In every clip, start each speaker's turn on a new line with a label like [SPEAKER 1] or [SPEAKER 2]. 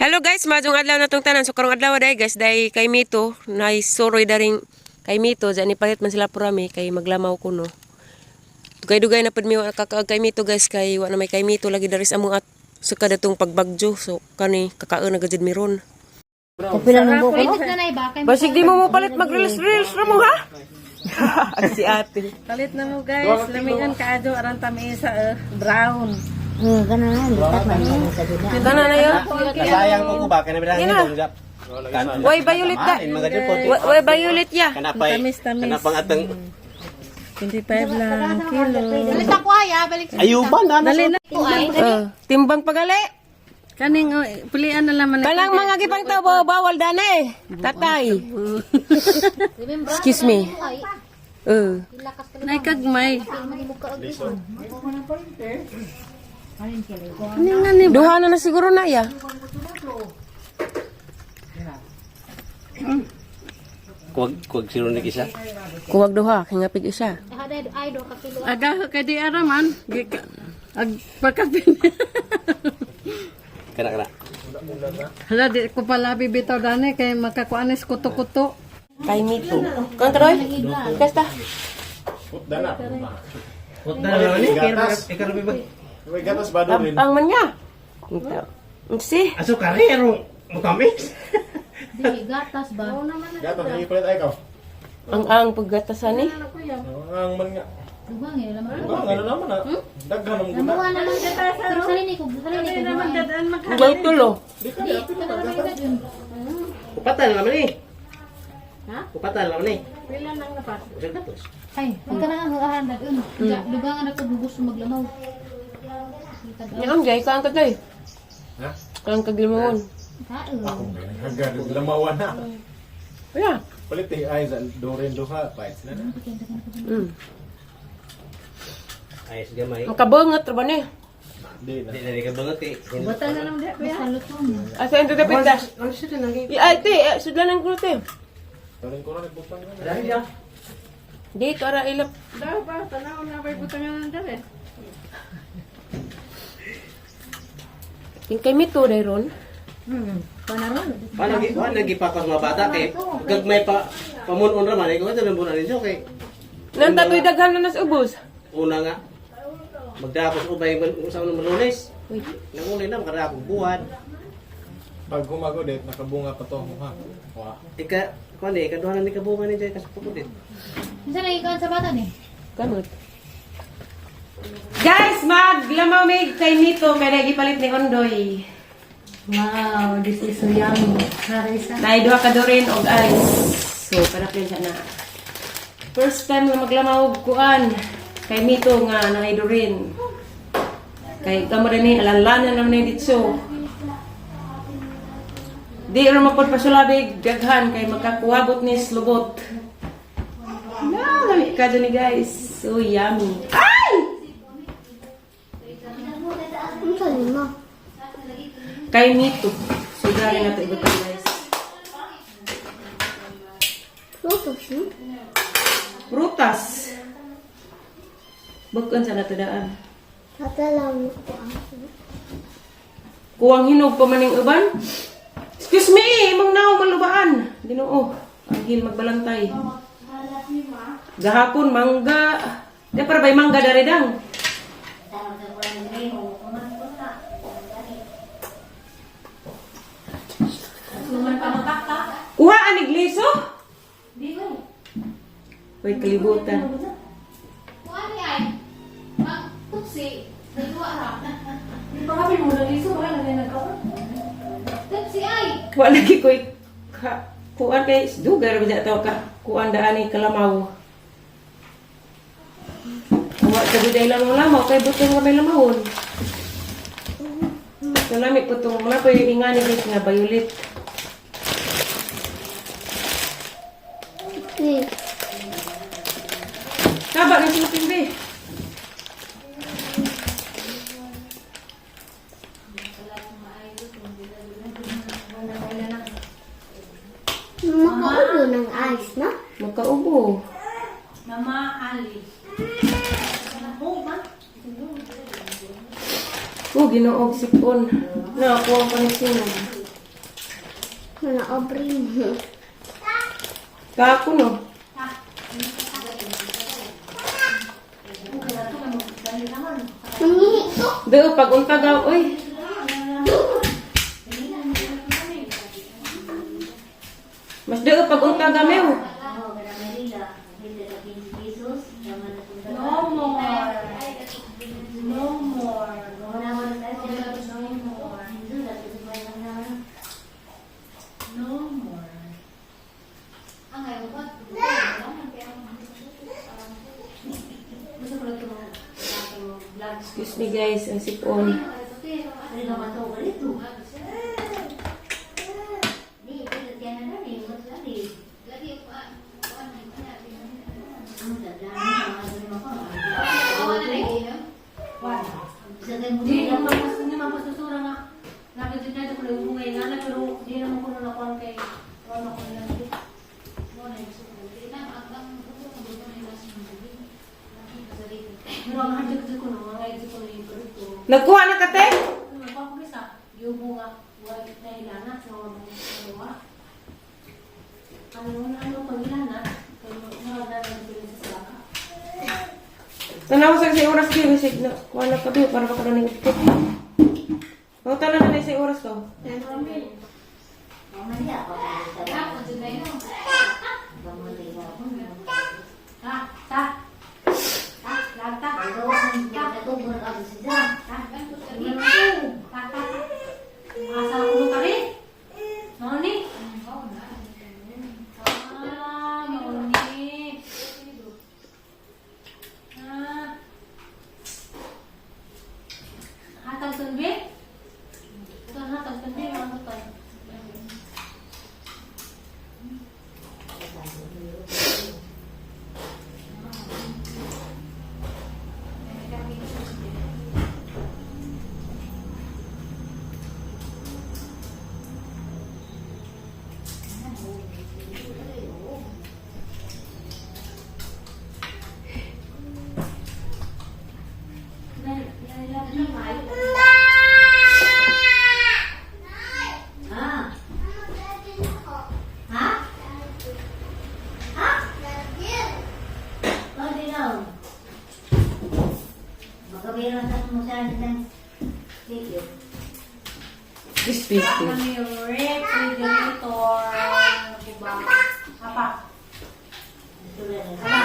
[SPEAKER 1] Hello guys, maayong adlaw na tong tanan. So karong adlaw day guys, day kay Mito, nay suroy daring kay Mito, diyan ipalit man sila purami kay maglamaw kuno. Dugay-dugay na pud mi wa kakaag kay Mito guys, kay wa na may kay Mito lagi dari sa among at sa kadatong pagbagyo. So kani kakaon na gajud mi ron.
[SPEAKER 2] Kapila nung buko.
[SPEAKER 3] Palit na na iba. Kay
[SPEAKER 1] Basig di mo mo palit mag-reels reels ra mo ha. Si ate.
[SPEAKER 4] Palit na mo guys, lamian kaadyo aran tami sa brown.
[SPEAKER 2] Ganun. Lipat man mo sa dunya.
[SPEAKER 1] Tanan na yun.
[SPEAKER 5] Nasayang ko ko ba kaya bilang
[SPEAKER 1] Yan
[SPEAKER 5] hidong gap.
[SPEAKER 1] Way violet da.
[SPEAKER 5] Mga jud
[SPEAKER 1] Way violet ya.
[SPEAKER 5] Kanapay.
[SPEAKER 4] Tamis-tamis.
[SPEAKER 5] Kanapang atang
[SPEAKER 4] 25 lang kilo.
[SPEAKER 3] Balik ako ay, ah. Balik sa
[SPEAKER 5] ayuban na.
[SPEAKER 4] Dali na.
[SPEAKER 3] ko ay.
[SPEAKER 1] Timbang pagali.
[SPEAKER 4] Kaning oh, pilian na laman.
[SPEAKER 1] Kanang mga gipang tao bawal dane. Tatay. Excuse me.
[SPEAKER 3] Ay,
[SPEAKER 4] Nay kagmay.
[SPEAKER 3] manimog ka og
[SPEAKER 4] Kaning nga ni
[SPEAKER 1] Duha na na siguro na ya.
[SPEAKER 5] Kuwag kuwag sino ni isa.
[SPEAKER 1] Kuwag duha, kay ngapig isa.
[SPEAKER 3] Ay, do ka kilo.
[SPEAKER 4] aga kay di araman. Gika ag pagkapin.
[SPEAKER 5] Kana kana.
[SPEAKER 4] Hala di ko pala bibitaw dani kay makakuanis kuto-kuto.
[SPEAKER 1] Kay Mito. Kang karoy? Kasta.
[SPEAKER 5] Wala ni ikaw ba?
[SPEAKER 6] May gatas ba doon?
[SPEAKER 1] Ang man niya. Ito. Si.
[SPEAKER 5] Aso karero mutamis.
[SPEAKER 3] Dili gatas ba?
[SPEAKER 6] Gatas, hindi palit ay ikaw.
[SPEAKER 1] Ang paggatasan ni.
[SPEAKER 6] Ang man nga.
[SPEAKER 3] Dugang eh, laman.
[SPEAKER 6] Ang ano naman ah. Daghan ang guna.
[SPEAKER 3] Namuha na lang. Pero sa linig ko, sa linig ko.
[SPEAKER 4] Naman dadaan maka.
[SPEAKER 1] Ang tulo.
[SPEAKER 6] Di ka
[SPEAKER 3] Di, kana naman yung dadun.
[SPEAKER 5] Upatan naman ni. Ha? Upatan naman ni.
[SPEAKER 4] Pila nang napat.
[SPEAKER 5] Usag gatos.
[SPEAKER 3] Ay, ang kanang ang ahan dadun. Dugangan ako gusto maglamaw.
[SPEAKER 1] Yan jay kaang kagay.
[SPEAKER 6] Ha?
[SPEAKER 1] Kaang kaglimon.
[SPEAKER 3] Kaon.
[SPEAKER 6] Hagad lamawan na.
[SPEAKER 1] Yeah.
[SPEAKER 6] Palit eh ay sa Dorin duha bites na.
[SPEAKER 5] Ayos gamay.
[SPEAKER 1] Makabangat ra ba ni?
[SPEAKER 6] Di na.
[SPEAKER 5] Di na di ka bangat eh.
[SPEAKER 4] Butan na lang di kuya.
[SPEAKER 3] Basta lutong.
[SPEAKER 1] Asa ito dapat da. Ay, te, sudlan ang kulo te.
[SPEAKER 6] Dorin ko na nagbutang na.
[SPEAKER 5] Dali siya.
[SPEAKER 1] Dito ara ilap.
[SPEAKER 4] Daw ba tanaw na bay butangan na dali.
[SPEAKER 1] Ting kay Mito day ron.
[SPEAKER 3] Panaron.
[SPEAKER 5] Paano gi paano gipakas mga bata kay gagmay pa pamunon ra man ikaw ito nang bunan ninyo kay
[SPEAKER 1] Nang tatoy daghan na nas ubos.
[SPEAKER 5] una nga magdakos ubay man sa unang Lunes.
[SPEAKER 1] Uy.
[SPEAKER 5] Nanguli na makadakog buwan.
[SPEAKER 6] Pag humago det nakabunga pa to mo ha. Wa.
[SPEAKER 5] Ika kuan eh ikaduha na ni kabunga ni jay kasupod din.
[SPEAKER 3] Minsan nagikaon sa bata ni.
[SPEAKER 1] Kamot. Guys, maglamaw may kay Mito kay nagipalit ni Ondoy.
[SPEAKER 4] Wow, this is so yummy. Harisa.
[SPEAKER 1] Naay duha ka dorin og ice. So, panapin sa na. First time nga maglamaw og kuan kay Mito nga naay dorin. Kay kamo rin ni alanlanan naman ni ditso. Di ra mapod pasulabig daghan kay makakuwabot ni slubot. Na, lami ka dyan ni guys. So yummy. Ay!
[SPEAKER 2] Unsa nimo?
[SPEAKER 1] Kay Mito. So, gari na ito ibutang guys.
[SPEAKER 2] Lotus, no?
[SPEAKER 1] Prutas. Bukon sa natudaan.
[SPEAKER 2] Katalang ko ang
[SPEAKER 1] Kuwang hinog pa maning uban. Excuse me, imong naong malubaan. Ginoo, anghel magbalantay. Gahapon mangga. Di para bay mangga dari dang. Kuha anig liso? Uy, kalibutan.
[SPEAKER 3] Kuha ni ay. Mag tutsi. Naiwa ra.
[SPEAKER 4] Pangapin mo na liso wala na nagkaon.
[SPEAKER 3] Tutsi ay.
[SPEAKER 1] Wa lagi ko'y ka, kuan kay dugay ra ba dyan ka kuan daan ni kalamaw. Wa ka jud lamaw-lamaw kay butong nga may lamawon. Kalami po tong mga pa yung ingani guys nga violet.
[SPEAKER 2] Ni.
[SPEAKER 1] Kaba ng sulpin be.
[SPEAKER 2] Makaubo ng ice, no?
[SPEAKER 1] Magkaubo.
[SPEAKER 4] Mama Ali.
[SPEAKER 1] Oh, ginoog sipon. Na, kuha pa ni sinom.
[SPEAKER 2] Mga obri mo.
[SPEAKER 1] Kako no.
[SPEAKER 2] Nangihi ko.
[SPEAKER 1] Deo pag unta daw oy. Mas deo pag unta gamew.
[SPEAKER 3] No more. No more. No more. No more.
[SPEAKER 1] Excuse me guys, ang sipon.
[SPEAKER 3] Di naman mas hindi man pasusura nga. Nakita na ito kung nagbungay nga na pero di naman ko na nakuha kay wala ko na lang. Pero ang hardok ko na mga ito ko na yung produkto.
[SPEAKER 1] Nagkuha na ka te?
[SPEAKER 3] Ano pa ko isa? Yubo nga wala na ilana sa mga mga. Ano na ano pag ilana kay mga na nagbilin sa saka.
[SPEAKER 1] Tanaw sa sa oras kayo kasi na kuha na ka biyo para makaroon ng update. Oh, tanaw na sa oras ko.
[SPEAKER 3] Ta ta. Ta ta ta. Ta ta ta. Asa ko kari? Mao ni? Ah, mao ni. Ah. Hatag sunbi? Ito hatag sunbi, mga hatag.
[SPEAKER 1] This busy.
[SPEAKER 3] Kami yung refrigerator. Diba? Apa? Apa?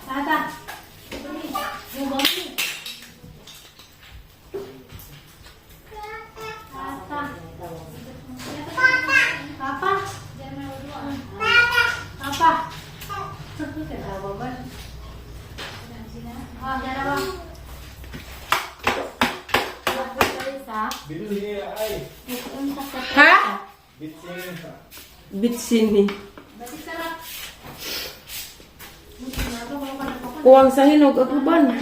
[SPEAKER 3] Tata. Yung bami. Tata. Papa. Papa. Katawa ba? Ah, dalawa.
[SPEAKER 6] Bilhin niya ay.
[SPEAKER 1] Ha?
[SPEAKER 6] Bitsin.
[SPEAKER 1] Bitsini. Kuwang sa hinog ag uban.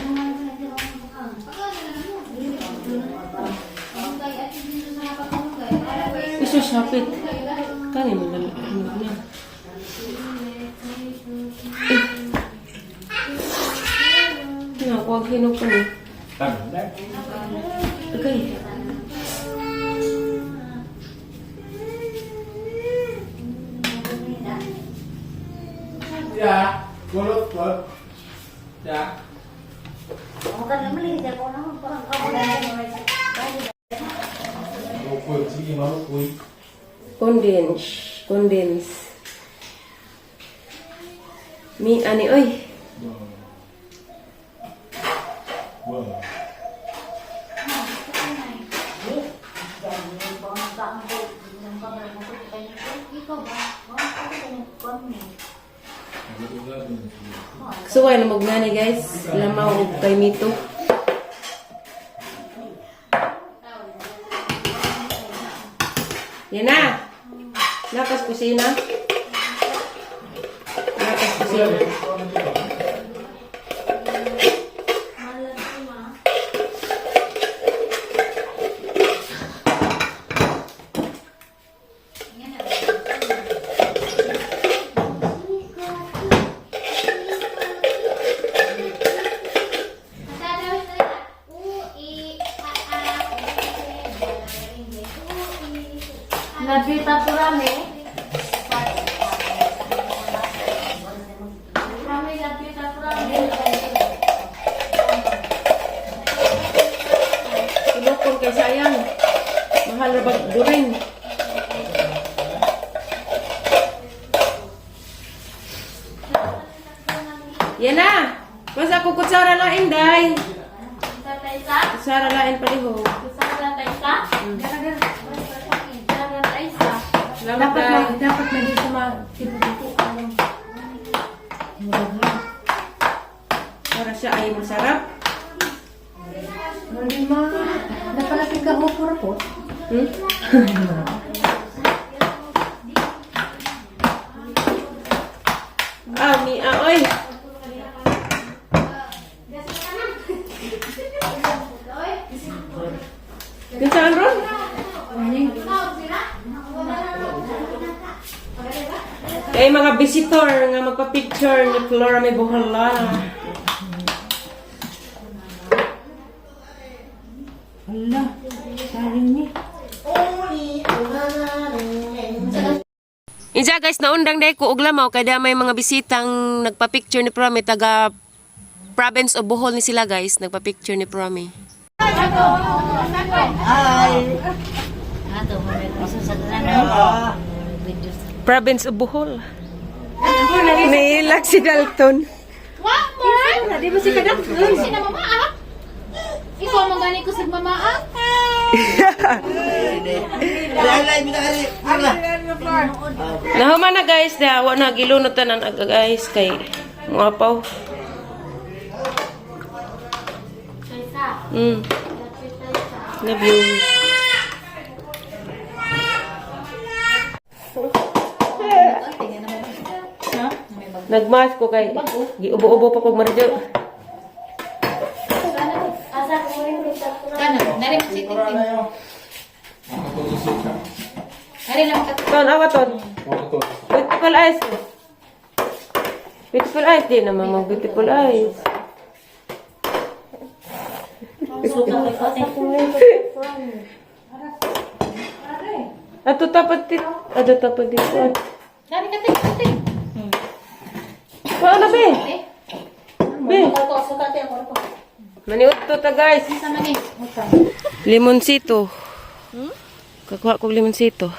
[SPEAKER 1] Isus hapit. Kani mo lang hinog na. Eh. Na kuwang hinog pa ni.
[SPEAKER 6] Tanda.
[SPEAKER 1] Okay.
[SPEAKER 6] Ya, kulot ko. Ya. Marukoy, sige marukoy.
[SPEAKER 1] Condense. Condense. Mi ani oy.
[SPEAKER 6] Wow.
[SPEAKER 1] Suway na magnani guys. Lamaw og kay mito. Yan na. Lakas kusina. Lakas kusina.
[SPEAKER 3] Nabita po rami. Rami, nabita po rami.
[SPEAKER 1] Tulokon kay sayang. Mahal ra bag during. Yan na. Masa ko kutsara lain day.
[SPEAKER 2] Tatay sa?
[SPEAKER 1] Kutsara lain palihog.
[SPEAKER 2] Kutsara tay sa? Kutsara tay sa?
[SPEAKER 1] Salamat
[SPEAKER 3] Dapat
[SPEAKER 1] day.
[SPEAKER 3] na, dapat na dito ma tinututo.
[SPEAKER 1] Para siya ay masarap.
[SPEAKER 3] Hindi ma, napalapit ka ho pura po.
[SPEAKER 1] Hmm? Ah, mi ah, oy. Kinsaan ron? Kay mga visitor nga magpa-picture ni Flora May Bohola.
[SPEAKER 3] Hala, saring ni.
[SPEAKER 1] Inja guys, naundang dahil ko og lamaw kay da may mga bisitang nagpa-picture ni Promi taga province of Bohol ni sila guys, nagpa-picture ni Promi. Province of Bohol. Nailak si Dalton.
[SPEAKER 2] Wa mo!
[SPEAKER 3] Di ba si kadak?
[SPEAKER 2] Si na mama ah? Ikaw man gani ko sa mama ah?
[SPEAKER 1] Nahuman na guys, da wa na gilunod tanan aga guys kay muapaw. Love you. Nagmask ko kay giubo-ubo pa kog marjo. Ton, awa ton. Beautiful eyes. Beautiful eyes di naman mo beautiful eyes. Ato tapat dit. Ato tapat dito.
[SPEAKER 2] Dali ka ting ting.
[SPEAKER 1] Paano be? Be. Maniudto ta guys. Limoncito. Kakuha kog limoncito.